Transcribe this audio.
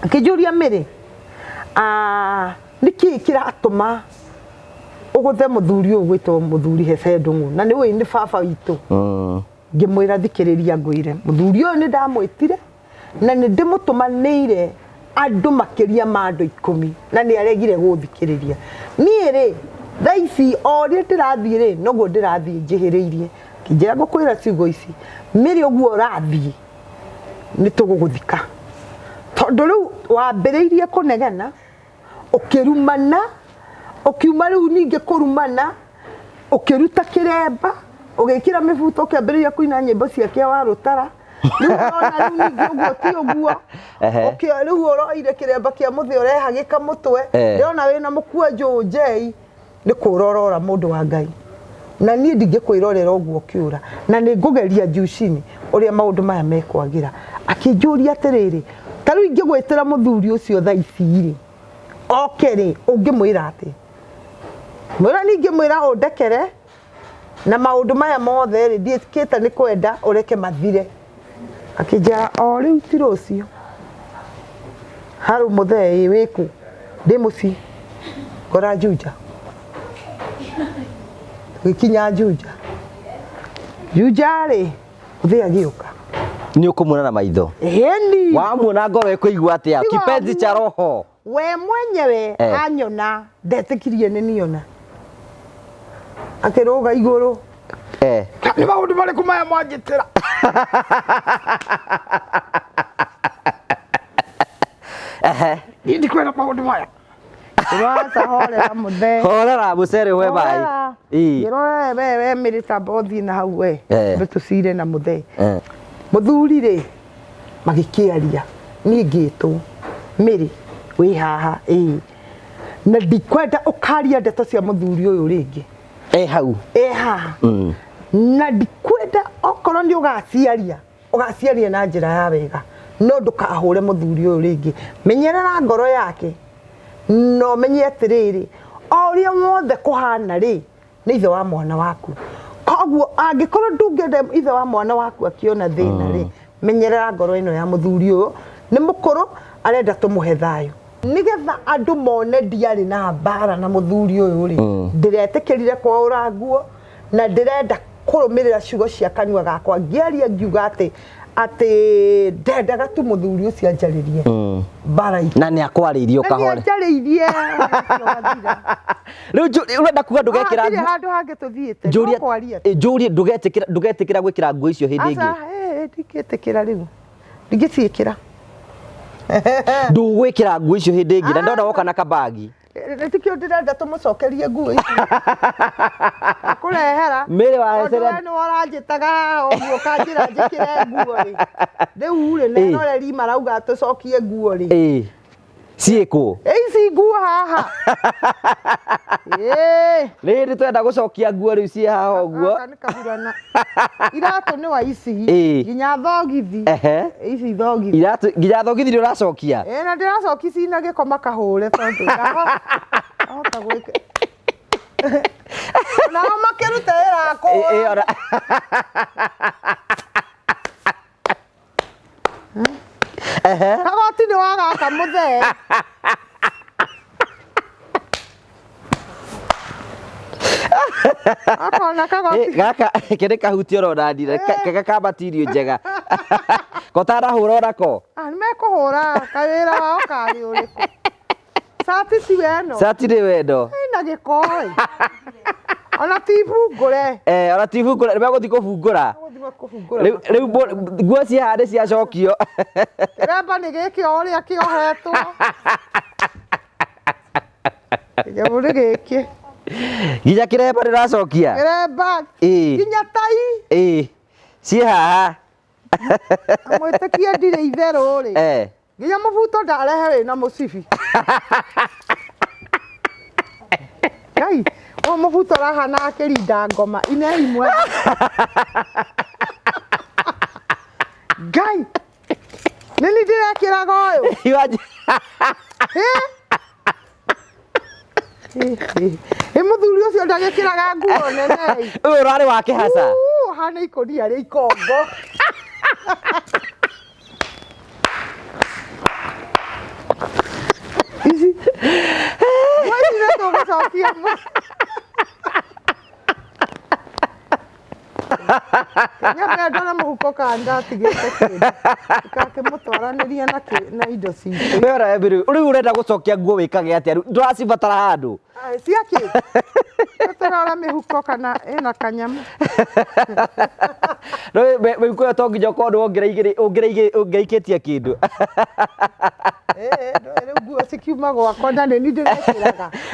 Akĩnjũria Mĩrĩ, ah, nĩkĩĩ kĩratũma ũgũthe mũthuri ũyũ gwĩtwo mũthuri Hece Ndũng'ũ na nĩ ũĩ nĩ baba witũ? Ngĩmwĩra thikĩrĩria ngwĩre, mũthuri ũyũ nĩ ndamwĩtire na nĩ ndĩmũtũmanĩire andũ makĩria ma andũ 10 na nĩ aregire gũthikĩrĩria. Niĩ rĩ, thaa ici o ũrĩa ndĩrathiĩ rĩ, noguo ndĩrathiĩ njĩhĩrĩirie. Kĩnjĩra ngũkwĩra ciugo ici, Mĩrĩ ũguo ũrathiĩ nĩ tũgũgũthika, tondũ rĩu wambĩrĩirie kũnegena ũkĩrumana, ũkiuma rĩu ningĩ kũrumana, ũkĩruta kĩremba, ũgĩkĩra mĩbuto, ũkĩambĩrĩria kũina nyĩmbo cia kĩa wa rũtara. Rĩu ũrona rĩu ningĩ ũguo ti ũguo. Rĩu ũroire kĩremba kĩa mũthĩ ũrehagĩka mũtwe. Ndĩrona wĩna mũkwanjũ njei, nĩ kũra ũrora mũndũ wa Ngai. Na niĩ ndingĩkwĩrorera ũguo ũkĩũra, na nĩ ngũgeria juu chini ũrĩa maũndũ maya mekwagĩra. Akĩnjũria atĩrĩrĩ, ta rĩu ingĩgwĩtĩra mũthuri ũcio thaa ici rĩ, oke rĩ, ũngĩmwĩra atĩa? Mwĩra niĩ ingĩmwĩra ũndekere na maũndũ maya mothe rĩ, ndiĩkĩte nĩ kwenda ũreke mathire. Akĩnjĩra o rĩu ti rũciũ. Harũ mũthee ĩ wĩkũ? Ndĩ mũciĩ. Ngora Juja. Tũgĩkinya Juja. Juja rĩ, mũthee agĩũka. Nĩ ũkũmuona na maitho. Ĩni. Wamuona ngoro ĩkũigua atĩa? Tiga Kipenzi cha roho. We mwenyewe anyona ndetĩkirie nĩ niona. Akĩrũga igũrũ. Nĩ maũndũ marĩkũ maya mwanjĩtĩra? Niĩ ndikwenda maũndũ maya. Ũraca horera mũthee. Horera mũcere we maĩ. Horera. Ĩĩ. Ngĩrwo we we we Mary tamba ũthiĩ na hau we. Tũcire na mũthee. Mũthuri rĩ magĩkĩaria niĩ ngĩtwo Mary wĩ haha ĩĩ na ndikwenda ũkaria ndeto cia mũthuri ũyũ rĩngĩ. E hau. E haha. Na ndikwenda okorwo nĩ ũgaciaria ũgaciaria na njĩra ya wega no ndũkahũre mũthuri ũyũ rĩngĩ. Menyerera ngoro yake na ũmenye atĩrĩrĩ, o ũrĩa wothe kũhana rĩ, nĩ ithe wa mwana waku. Koguo angĩkorwo ndũngĩenda ithe wa mwana waku akĩona thĩna rĩ, menyerera ngoro ĩno ya mũthuri ũyũ, nĩ mũkũrũ arenda tũmũhe thayũ. Nĩgetha andũ mone ndiarĩ na mbara na mũthuri ũyũ rĩ, ndĩretĩkĩrire kwaũra nguo na ndĩrenda kũrũmĩrĩra ciugo cia kanua gakwa ngĩaria ngiuga atĩ atĩ ndendaga tu mũthuri ũcio anjarĩrie mbara itũ. Na nĩ akwarĩirie Na nĩ ũkahore. anjarĩirie ũcio wathira. Rĩu ũrenda kuga ndũgekĩra Hatirĩ nguo- handũ hangĩ tũthiĩte no Njũrie kwaria njũrie ndũgetĩkĩra ndũgetĩkĩra gwĩkĩra nguo icio hĩndĩ ĩngĩ. Aca, ndingĩtĩkĩra rĩu ndingĩciĩkĩra. Ndũgwĩkĩra nguo icio hĩndĩ ĩngĩ na ndona woka na kabagi. Nĩkĩo ndĩrenda tũmũcokerie nguo ici. Akũrehera. Mĩrĩ wa Tondũ Hecere- we nĩwe ũranjĩtaga haha ũguo ũkanjĩra njĩkĩre nguo rĩ. Rĩu rĩ, na eroreri marauga tũcokie nguo rĩ. Ĩĩ. Ciĩkũ? Ĩ ici nguo haha. Ĩĩ. Rĩrĩ twenda gũcokia nguo rĩu ciĩ haha ũguo. Gaka nĩ kahurana. Iratũ nĩ wa ici. Ĩĩ. Nginya thogithi. Ici thogithi. Iratũ nginya thogithi nĩ ũracokia? Ĩĩ na ndĩracokia cina gĩko makahũre tondũ ndahota gwĩka. Nao makĩrute wĩra wa kũhũra. Ĩĩ ona. Kagoti nĩ wa gaka mũthee. Akona kagoti. Gaka kĩrĩ kahuti ũrona ndire kega ka matirio njega. Kotanahũra onako. Ah, nĩ mekũhũra kawĩra wao karĩ ũrĩkũ? Cati ti weno. Cati nĩ wendo. Ĩna gĩko ĩ. Ona ti bungũre. Ona ti bungũre, nĩ megũthiĩ kũbungũra. Megũthiĩ kũbungũra. Rĩu nguo ciĩ haha nĩ ciacokio. Kĩremba nĩ gĩkĩ o ũrĩa kĩohetwo. Kĩnyamũ nĩ gĩkĩ. Nginya kĩremba nĩ ũracokia? Kĩremba. Ĩĩ. Nginya tai. Ĩĩ. Ciĩ haha. Mwĩtĩkie ndirĩ itherũ rĩ. Nginya mũbuto ndarehe wĩna mũcibi. Ngai, ũyũ mũbuto ũrahana akĩrinda ngoma ine imwe. Ngai, nĩ niĩ ndĩrekĩraga ũyũ. Imagine. Ĩ mũthuri ũcio ndagĩkĩraga nguo nene. Ũyũ ũrarĩ wa kĩhaca. Hana ikũnia rĩa ikongo. Ngĩcokia nyambe ndore mũhuko kana ndatigĩte kĩndũ ngakĩmũtwaranĩria na indo citũ. We ora rĩu rĩu ũrenda gũcokia nguo wĩkage atĩa rĩu ndũracibatara handũ? Ai, ciakĩ tũrora mĩhuko kana ĩna kanyamũ. Rĩu mĩhuko ĩyo to nginya ũkorwo nĩ ũngĩraikĩtie kĩndũ. Ĩĩ, ndũĩ rĩu nguo cikiuma gwakwa na nĩ niĩ ndĩrekĩraga.